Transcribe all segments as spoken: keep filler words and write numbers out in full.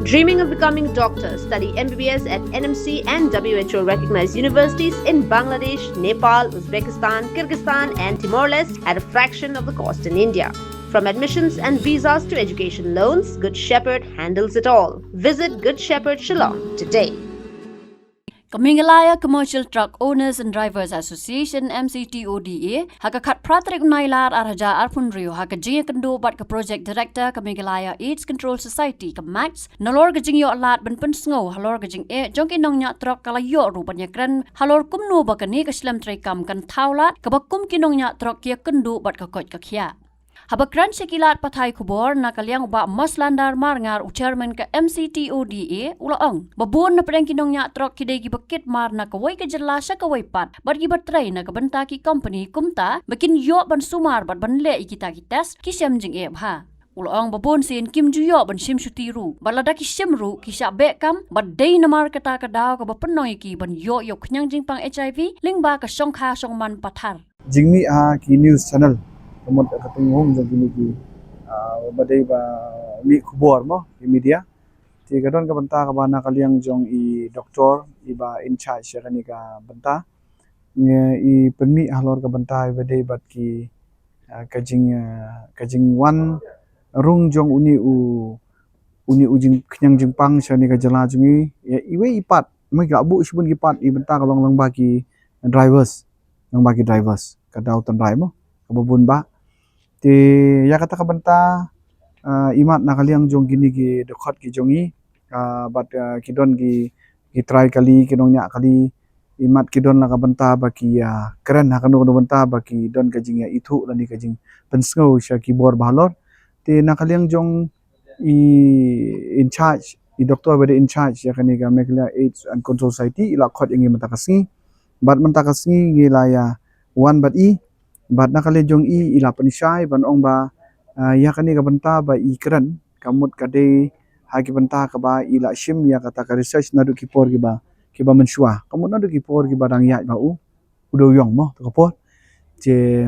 Dreaming of becoming a doctor? Study M B B S at N M C and W H O recognized universities in Bangladesh, Nepal, Uzbekistan, Kyrgyzstan, and Timor Leste at a fraction of the cost in India. From admissions and visas to education loans, Good Shepherd handles it all. Visit Good Shepherd Shillong today. Ka Meghalaya Commercial Truck Owners and Drivers Association, M C T O D A, ha ka khatphra tarik u Nailar ar hajar arphew hynriew, ha ka jingïakynduh bad ka Project Director ka Meghalaya AIDS Control Society ka MACS, nalor ka jingïoh lad ban pynsngew halor ka jingeh jong ki nongñiah trok, ka la ïoh ruh ban ïakren halor kumno ba kane ka shlem treikam kan thaw lad, kaba kum ki nongñiah trok ki ïakynduh bad ka koit ka khiah. Haba kren sha ki lad pathai khubor na ka liang u Bah Maslandar Marngar, u Chairman ka M C T O D A, u la ong ba bun na pdeng ki nongñiah trok ki dei kiba kit mar na kawei ka jylla sha kawei pat, bad kiba trei na ka bynta ki company, kumta ba kin ïoh ban sumar bad ban leh ïa kita ki test, ki shem jingeh bha. U la ong ba bun sien kim ju ïoh ban shim shuti ruh, bad lada ki shim ruh ki shah beh kam, bad dei namar kata ka daw kaba pynlong ïa ki ban ïoh ïa u khñiang jingpang H I V lyngba ka shongkha shongman pathar. Jingmih ha ki news channel, ka mut ka tynghong jong kine ki, ah, ba dei ba mih khubor mo, ki media. Te ka don ka bynta kaba na ka liang jong i doktor iba in charge ïa kane ka bynta. Ngi i pynmih halor ka bynta iba dei bad ki, ah, ka jing, ah, ka jingwan rung jong une u, une u jing, khñiang jingpang sha kane ka jylla jong ngi. Ïa iwei i pat, mo, ki la buh shibun ki pat, i bynta ka long lyngba ki drivers, lyngba ki drivers, ka daw tynrai mo, kaba bun bah. Te ïa kata ka bynta, ah, imat na ka liang jong kine ki dkhot ki jong ngi, ah, bad, ah, ki don ki, ki trai kali, ki nongñiah kali, imat ki don la ka bynta ba ki, ah, kren ha kano kano bynta ba ki don ka jingïaithuh lane ka jingpynsngew sha ki bor ba halor. Te na ka liang jong i in charge, i doktor ba dei in charge ïa kane ka Meghalaya AIDS and Control Society, i la khot ïa ngi mynta ka sngi. Bad mynta ka sngi ngi la ïa wan bad i, bad na ka liang jong i, i la pynshai ban ong ba, ah, ïa kane ka bynta ba i kren, ka mut ka dei ha ki bynta kaba i la shim ïa kata ka research naduh ki por kiba, kiba mynshuwa. Ka mut naduh ki por kiba dang ïaid bad u, u Dewiong mo, to ka por. Te,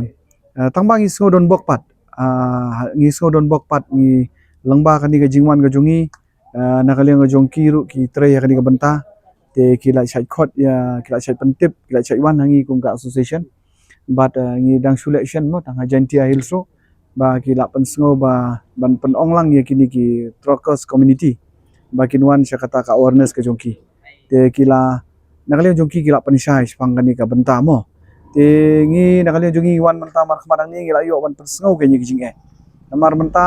ah, tang ba ngi sngew donbok pat, ah, ngi sngew donbok pat, ngi lyngba kane ka jingwan ka jong ngi, ah, na ka liang ka jong ki ruh ki trei ïa kane ka bynta. Te ki la shait khot ïa, ki la shait pyntip, ki la shait wan ha ngi kum ka association. Bad, ah, ngi dang shu leh shen mo, tang ha Jaintia Hills ruh, ba ki la pynsngew ba ban pynong lang ïa kine ki truckers community ba kin wan sha kata ka awareness ka jong ki. Te ki la, na ka liang jong ki, ki la pynshai shaphang kane ka bynta mo. Te ngi na ka liang jong ngi wan mynta markhmat hangne ngi la ïoh ban pynsngew kane ka jingeh. Namar mynta,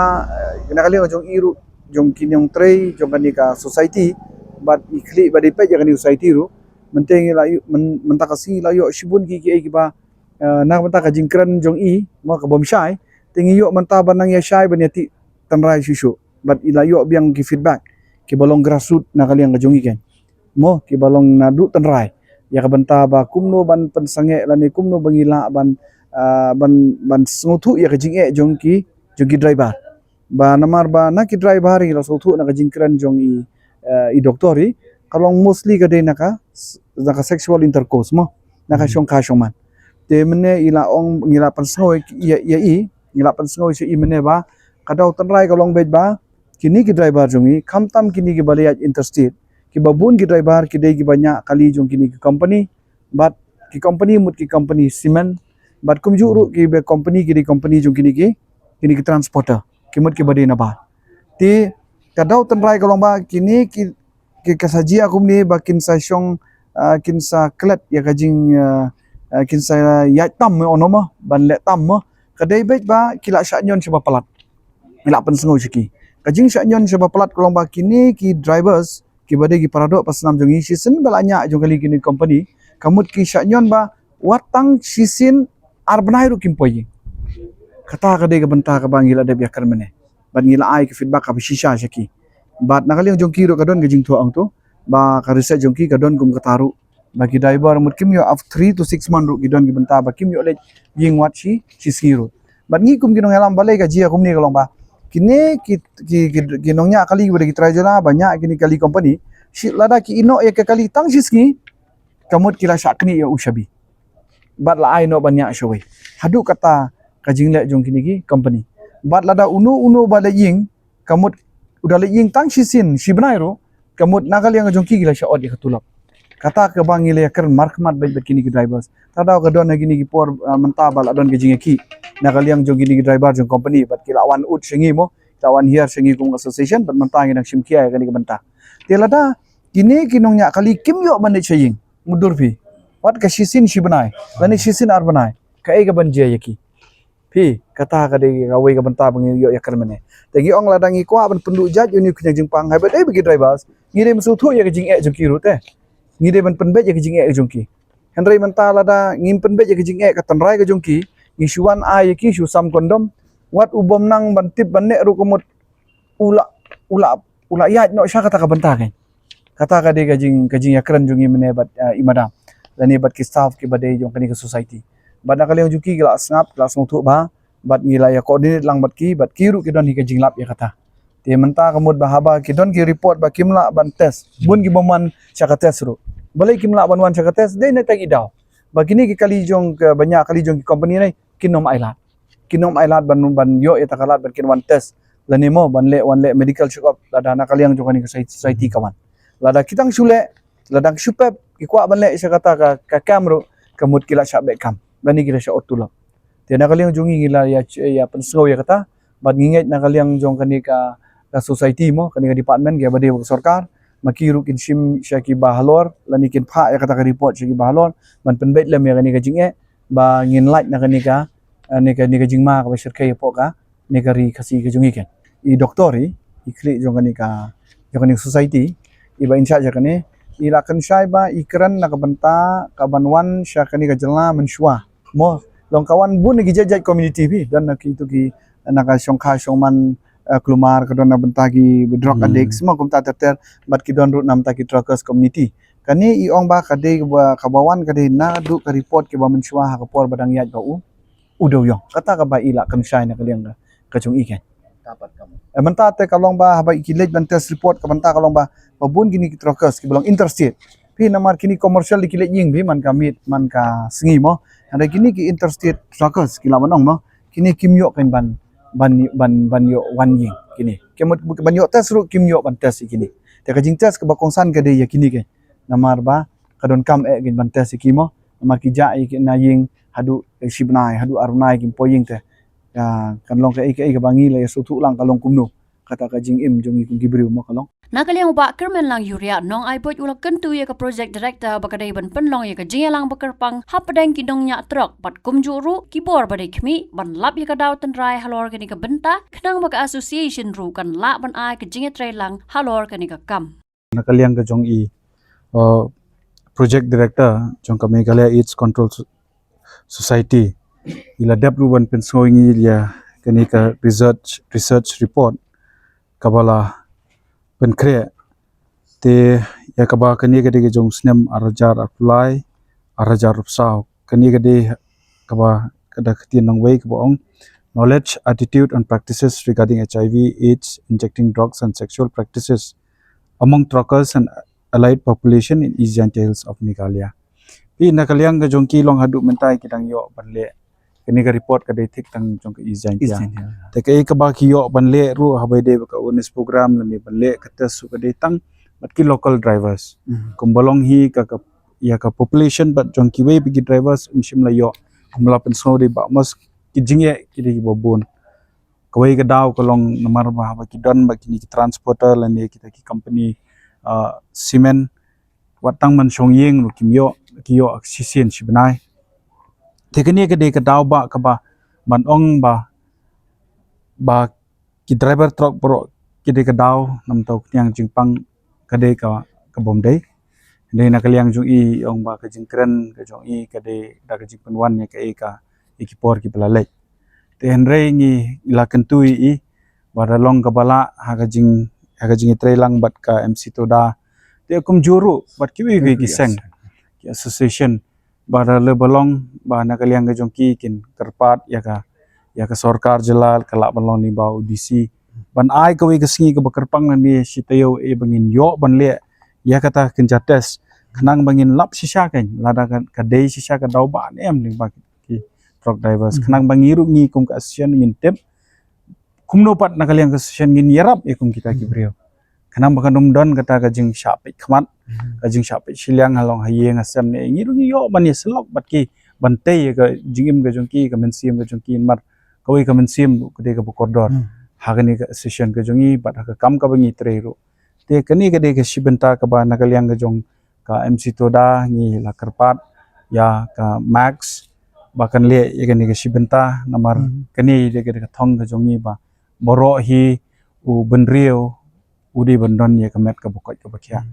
eh, na ka liang jong i ruh, jong ki nongtrei jong kane ka society, bad i khlieh ba dei peit ïa kane ka society ruh, mynta ngi la ïoh, myn-, mynta ka sngi la ïoh shibun ki, kiei kiba, eh, na ka bynta ka jingkren jong i mo, ka bym shai, te ngi ïoh mynta ban nang ïa shai ban ïa tih tynrai shuh shuh. Bad i la ïoh biang ki feedback kiba long grassroot na ka liang ka jong i ken mo, kiba long naduh tynrai, ïa ka bynta ba kumno ban pynsangeh lane kumno ba ngi lah ban, ah, ban, ban sngewthuh ïa ka jingeh jong ki, jong ki driver. Ba namar ba na ki driver i la sngewthuh na ka jingkren jong i, eh, i doktor i, ka long mostly ka dei na ka s-, na ka sexual intercourse mo, na ka shongkha shongman. Te mynne i la ong, ngi la pynsngew ïa, ïa i, ngi la pynsngew sha i mynne ba ka daw tynrai ka long beit ba kine ki driver jong i, khamtam kine kiba la ïaid interstate, kiba bun ki driver ki dei kiba ñiah kali jong kine ki company, bad ki company mut ki company cement, bad kumjuh ruh kiba company ki dei company jong kine ki, kine ki transporter, ki mut kiba dei na bar. Te ka daw tynrai ka long ba kine ki, ki ka sa jia kumne ba kin sa shong, ah, kin sa klet ïa ka jing, ah, ah, kin sa ïaid tam mo, ono mo, ban leh tam mo. Ka dei beit ba ki la shah ñion shaba palat. Ngi la pynsngew sha ki. Ka jingshah ñion shaba palat ka long ba kine ki drivers kiba dei ki paradoh pasnam jong ngi, shisien ba la ñiah jong kali kine company, ka mut ki shah ñion ba wat tang shisien ar bnai ruh kim poi ïing. Kata ka dei ka bynta kaba ngi la dep ïakren mynne. Bad ngi la ai ka feedback kaba shisha sha ki. Bad na ka liang jong ki ruh ka don ka jingthoh hangto, ba ka research jong ki ka don kum kata ruh, ba ki driver mut kim ïoh, after three to six months ruh ki don ki bynta ba kim ïoh leit ïing wat shi, shi sngi ruh. Bad ngi kum ki nongïalam, balei ka jia kumne ka long ba kine ki, ki, ki, ki nongñiah kali ba dei ki trai jylla ba ñiah kine kali company, shi lada ki ïehnoh ïa ka kali tang shi sngi, ka mut ki la shah knieh ïa u shabi. Bad la ai noh ban ñiah shawei. Haduh kata ka jingleh jong kine ki company. Bad lada uno uno ba leit ïing, ka mut u da leit ïing tang shisien shi bnai ruh, ka mut na ka liang jong ki ki la shah ot ïa ka tulop. Kata kaba ngi la ïakren markhmat bad, bad kine ki drivers. Te daw ka don ha kine ki por, ah, mynta ba la don ka jingïakhih na ka liang jong kine ki driver jong company bad ki la wan ud sha ngi mo, ki la wan hiar sha ngi kum association bad mynta ngi dang shim khia ïa kane ka bynta. Te lada kine ki nongñiah kali kim ïoh ban leit sha ïing, mutdur phi, wat ka shisien shi bnai lane shisien ar bnai, kaei kaban jia ïa ki? Phi, kata ka dei kawei ka bynta ba ngi ïoh ïakren mynne. Te ngi ong lada ngi kwah ban pynduh jait ïa une u khñiang jingpang, haba dei ba ki drivers, ngi dei ban sngewthuh ïa ka jingeh jong ki ruh te. Ngi dei ban pynbeit ïa ka jingeh jong ki. Hynrei mynta lada ngim pynbeit ïa ka jingeh ka tynrai ka jong ki, ngi shu wan ai ïa ki shu sam kondom, wat u bym nang ban tip ban neh ruh ka mut u la, u la, u la ïaid noh sha kata ka bynta kein. Kata ka dei ka jing, ka jingïakren jong ngi mynne bad, eh, i madam lane bad ki staff kiba dei jong kane ka society. Bad na ka liang jong ki ki la sngap, ki la sngewthuh bha, bad ngi la ïa coordinate lang bad ki, bad ki ruh ki don hi ka jinglap ïa kata. Te mynta ka mut ba haba ki don ki report ba kim lah ban test, bun ki bym wan sha ka test ruh. Balei kim lah ban wan sha ka test? Dei na kata ki daw ba kine ki kali jong ka, ba ñiah kali jong ki company ne kin ym ailad. Kin ym ailad ban, ban ïoh ïa kata ka lad ban kin wan test lane mo ban leh, wan leh medical check up lada na ka liang jong kane ka society ka wan. Lada ki tang shu leh, lada ki shu pep, ki kwah ban leh sha kata ka, ka kam ruh, ka mut ki la shah beh kam lane ki la shah ot tulop. Te na ka liang jong ngi ngi la ïa, ïa pynsngew ïa kata bad ngi ngeit na ka liang jong kane ka, ka society mo, kane ka department, kiba dei bad ka sorkar, ma ki ruh kin shim sha kiba halor lane kin phah ïa kata ka report sha kiba halor ban pynbeit lem ïa kane ka jingeh ba ngin lait na kane ka, eh, ne ka, ne ka jingma kaba shyrkhei hapoh kane ka ri Khasi ka jong ngi kein. I doktor i, i khlieh jong kane ka, jong kane ka society, iba in charge jong kane, i la kynshai ba i kren na ka bynta kaban wan sha kane ka jylla mynshuwa. Mo, long ka wan bun na ki jait jait community phi, don na kitu ki, na ka shongkha shongman, eh, kulmar, ka don na bynta ki drug addicts mo, kumta ter ter, bad ki don ruh na bynta ki truckers community. Kane i ong ba ka dei ba, kaba wan ka dei naduh ka report kiba mynshuwa ha ka por ba dang ïaid ba u, u dewïong. Kata kaba i la kynshai na ka liang ka, ka jong i kein. Eh, mynta te ka long ba haba ki leit ban test report ka bynta ka long ba, ba bun kine ki truckers kiba long interstate. Phi, namar kine commercial de ki leit ïing phi man ka miet man ka sngi mo. Hynrei kine ki interstate truckers ki la ban ong mo, kine kim ïoh kein ban, ban, ban, ban ïoh wan ïing kine. Ki mut ban ïoh test ruh kim ïoh ban test ïa kine. Te ka jingtest kaba kongsan ka dei ïa kine kein. Namar ba ka donkam eh kein ban test ïa ki mo. Namar ki jah ïa ki na ïing haduh, eh, shi bnai, haduh ar bnai kim poi ïing te. Ka, kan long kaei kaei kaba ngi la ïa sngewthuh lang ka long kumno. Kata ka jingim jong ngi kum ki briew mo ka long. Na ka liang u Bah Kyrmenlang Ïuriah Nongaibud u la kyntu ïa ka project director ba ka dei ban pynlong ïa ka jingïalang ba kyrpang hapdeng ki nongñiah trok bad kumjuh ruh ki bor ba dei khmih ban lap ïa ka daw tynrai halor kane ka bynta khnang ba ka association ruh kan lah ban ai ka jingïatreilang halor kane ka kam. Na ka liang ka jong i, uh, project director jong ka Meghalaya AIDS Control So-, Society, i la dep ruh ban pynsngew ïa ngi ïa kane ka research, research report kaba la pynkhreh. Te ïa kaba kane ka dei ka jong snem ar hajar arphew lai, ar hajar arphew saw. Kane ka dei kaba ka da ka ktien nongwei kaba ong Knowledge, Attitude and Practices Regarding HIV, AIDS, Injecting Drugs and Sexual Practices Among Truckers and Allied Population in East Jaintia Hills of Meghalaya. Phi, na ka liang ka jong ki long haduh mynta ki dang ïoh ban leh. Kane ka report ka dei thik tang jong ka East Jaintia. East Jaintia. Te kaei kaba ki ïoh ban leh ruh haba dei ba ka awareness program lane ban leh ka test ruh ka dei tang bad ki local drivers. Hmm. Kumba long hi ka, ka, ïa ka population bad jong kiwei pat ki drivers um shym la ïoh, um la pynsngew dei ba mos ki jingeh ki dei kiba bun. Kawei ka daw ka long namar ba haba ki don bad kine ki transporter lane kita ki company, ah, cement, wat tang ban shong ïing ruh kim ïoh, ki ïoh shisien shi bnai. Te kane ka dei ka daw ba kaba ban ong ba, ba ki driver truck baroh ki dei ka daw namar ka khñiang jingpang ka dei ka, ka bym dei. Dei na ka liang jong i ong ba ka jingkren ka jong i ka dei da ka jingpynwan ïa kaei ka, ïa ki por kiba la leit. Te hynrei ngi la kyntu ïa i ba da long kaba lah ha ka jing, ha ka jingïatreilang bad ka M C Toda. Te kumjuh ruh bad kiwei kiwei ki seng, ki association, ba da leh ba long ba na ka liang ka jong ki kin kyrpad ïa ka, ïa ka sorkar jylla ka lah ban long lyngba u D C ban ai kawei ka sngi kaba kyrpang lane shi taïew eh ba ngin ïoh ban leh ïa kata ka jingtest khnang ba ngin lap shisha kein lada ka, ka dei shisha ka daw ba ne em lyngba ki truck drivers. Hmm. Khnang ba ngi ruh ngi kum ka association ngin tip kumno pat na ka liang ka association ngin ïarap ïa kum kita ki briew. Khnang ba kan ym don kata ka jingshah peit khmat, ka jingshah peit shiliang halong ha ïing ha sem ne, ngi ruh ngi ïoh ban ïa sylok bad ki, ban tei ïa ka jingim ka jong ki, ka mynsiem ka jong ki, namar kawei ka mynsiem ruh ka dei kaba kordor ha kane ka association ka jong ngi bad ha ka kam kaba ngi trei ruh. Te kane ka dei ka shi bynta kaba na ka liang ka jong ka M C Toda ngi la kyrpad ïa ka Max ba kan leh ïa kane ka shi bynta, namar kane dei ka, dei ka thong ka jong ngi ba baroh hi u bynriew u dei ban don ïa ka met kaba koit kaba khiah.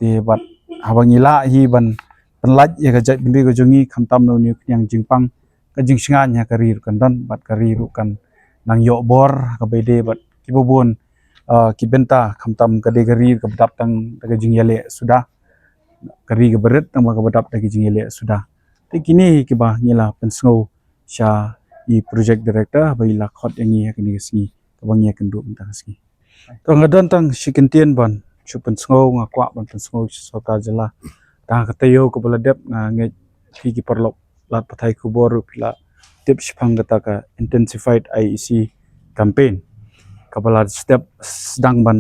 Te bad haba ngi lah hi ban pynlait ïa ka jaitbynriew ka jong ngi, khamtam na une u khñiang jingpang, ka jingshngaiñ ha ka ri ruh kan don bad ka ri ruh kan nang ïoh bor ha kaba ïadei bad kiba bun, ah, ki bynta, khamtam ka dei ka ri kaba dap tang da ka jingïaleh suda, ka ri kaba rit tang ba kaba dap da ka jingïaleh suda. Te kine kiba ngi la pynsngew sha i project director ba i la khot ïa ngi ha kane ka sngi kaba ngi ïakynduh mynta ka sngi. To, nga don tang shi kyntien ban shu pynsngew, nga kwah ban pynsngew sha sorkar jylla. Tang ha ka taïew kaba la dep, nga ngeit phi ki paralok lad pathai khubor ruh phi la tip shaphang kata ka intensified I E C campaign kaba la step sdang ban,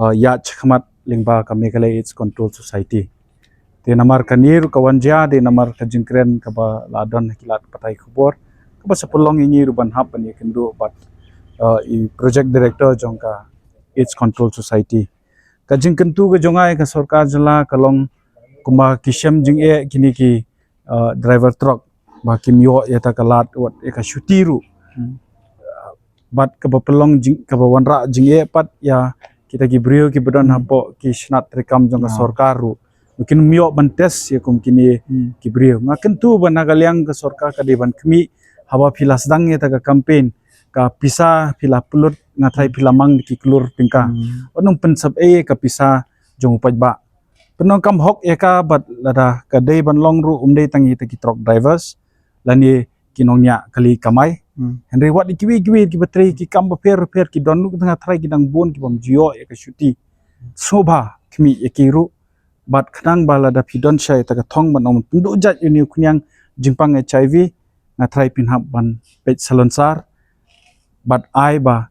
uh, ïaid shakhmat lyngba ka Meghalaya AIDS Control Society. Te namar kane ruh ka wan jia dei namar ka jingkren kaba la don ha ki lad pathai khubor kaba sa pynlong ïa ngi ruh ban hap ban ïakynduh bad, uh, i project director jong ka AIDS Control Society. Ka jingkyntu ka jong nga ïa ka sorkar jylla ka long kumba ki shem jingeh kine ki, uh, driver truck ba kim ïoh ïa ta ka lad wat ïa ka shuti ruh. Bad kaba pynlong jing, kaba wanrah jingeh pat ïa kita ki briew kiba don hapoh ki shnat treikam jong ka sorkar ruh. Ba kin ym ïoh ban test ïa kum kine ki briew. Nga kyntu ba na ka liang ka sorkar ka dei ban khmih haba phi la sdang ïa ta ka campaign, ka pisa phi la pynlut, nga tharai phi la mang da ki klur tyngka. Wat nang pynsep ei ka pisa jong u paidbah. Pyndonkam hok ïa ka bad lada ka dei ban long ruh um dei tang ïa kita ki truck drivers lane ki nongñiah kali kamai. Hynrei wat ïa kiwei kiwei kiba trei ki kam bapher bapher ki don ruh, nga tharai ki dang bun ki bym ju ïoh ïa ka shuti. Sngewbha khmih ïa ki ruh bad khnang ba lada phi don shai ta ka thong ban ong pynduh jait ïa une u khñiang jingpang H I V, nga tharai phin hap ban peit salonsar bad ai ba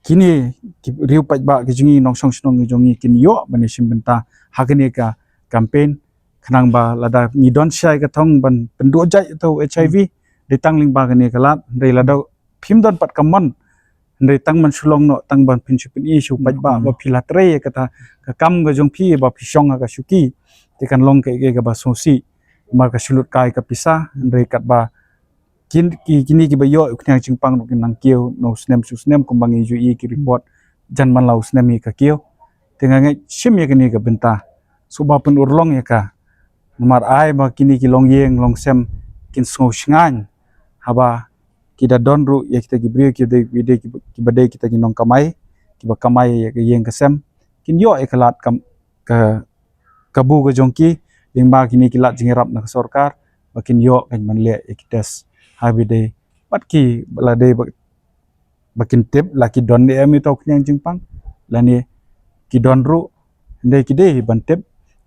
kine ki riew paidbah ki jong ngi, nongshong shnong ki jong ngi kin ïoh ban ïashim bynta ha kane ka campaign, khnang ba lada ngi don shai ka thong ban pynduh jait ïa u H I V, dei tang lyngba kane ka lad, hynrei lada phim don pat ka mon, hynrei tang ban shu long noh, tang ban phin shu pyni sha u paidbah ba phi la trei ïa kata ka kam ka jong phi ba phi shong ha ka shuki, te kan long kaei kaei kaba sngewsih. Namar ka shu lut kai ka pisa, hynrei katba kin, ki, kine kiba ïoh u khñiang jingpang ruh kin nang kiew na u snem sha u snem kumba ngi ju ïohi ki report, jan man la u snem hi ka kiew. Te nga ngeit shim ïa kane ka bynta, sngewbha pynurlong ïa ka. Namar ai ba kine ki longïing longsem kin sngew shngaiñ haba ki da don ruh ïa kita ki briew ki dei, ki dei, kiba dei kita ki nongkamai, kiba kamai ïa ka ïing ka sem, kin ïoh ïa ka lad kam, ka kabu ka jong ki lyngba kine ki lad jingïarap na ka sorkar ba kin ïoh kan ban leh ïa ki test ha ba dei bad ki ba la dei ba, ba kin tip la ki don ne em ïa u khñiang jingpang lane ki don ruh, hynrei ki dei ban tip.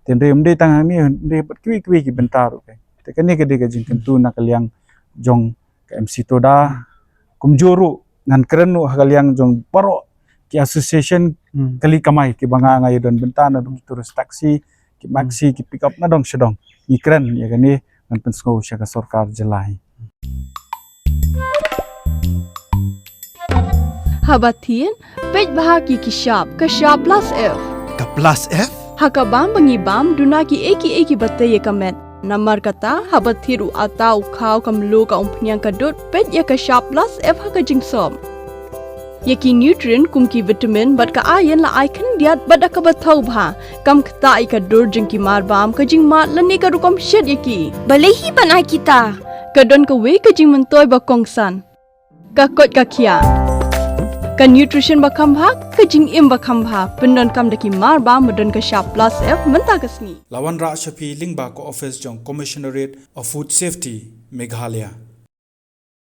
Te hynrei ym dei tang hangne, hynrei bad kiwei kiwei ki bynta ruh. Te kane ka dei ka jingkyntu na ka liang jong ka M C Toda. Kumjuh ruh ngan kren ruh ha ka liang jong baroh ki association kali kamai kiba nga, nga ïa don bynta, naduh ki tourist taxi, ki maxi, ki pickup, nadong shadong. Ngi kren ïa kane, ngan pynsngew sha ka sorkar jylla hi. Haba thied, peit bha ki ki shap, ka shap plus F. Ka plus F? Ha ka bam ba ngi bam, duna kiei kiei kiba tei ïa ka met. Namar kata, haba thied u atta, u khaw, ka mluh, ka umphniang, ka dud, peit ïa ka shap plus F ha ka jingsop. Ïa ki nutrient kum ki vitamin bad ka iron la ai khyndiat bad da kaba thaw bha. Kam ktah ïa ka dur jong ki marbam, ka jingmad lane ka rukom shet ïa ki. Balei hi ban ai kita? Ka don kawei ka jingmyntoi ba kongsan. Ka koit ka khiah. Ka nutrition ba kham bha, ka jingim ba kham bha. Pyndonkam da ki marbam ba don ka shap plus F mynta ka sngi. La wanrah sha phi lyngba ka office jong Commissionerate of Food Safety, Meghalaya.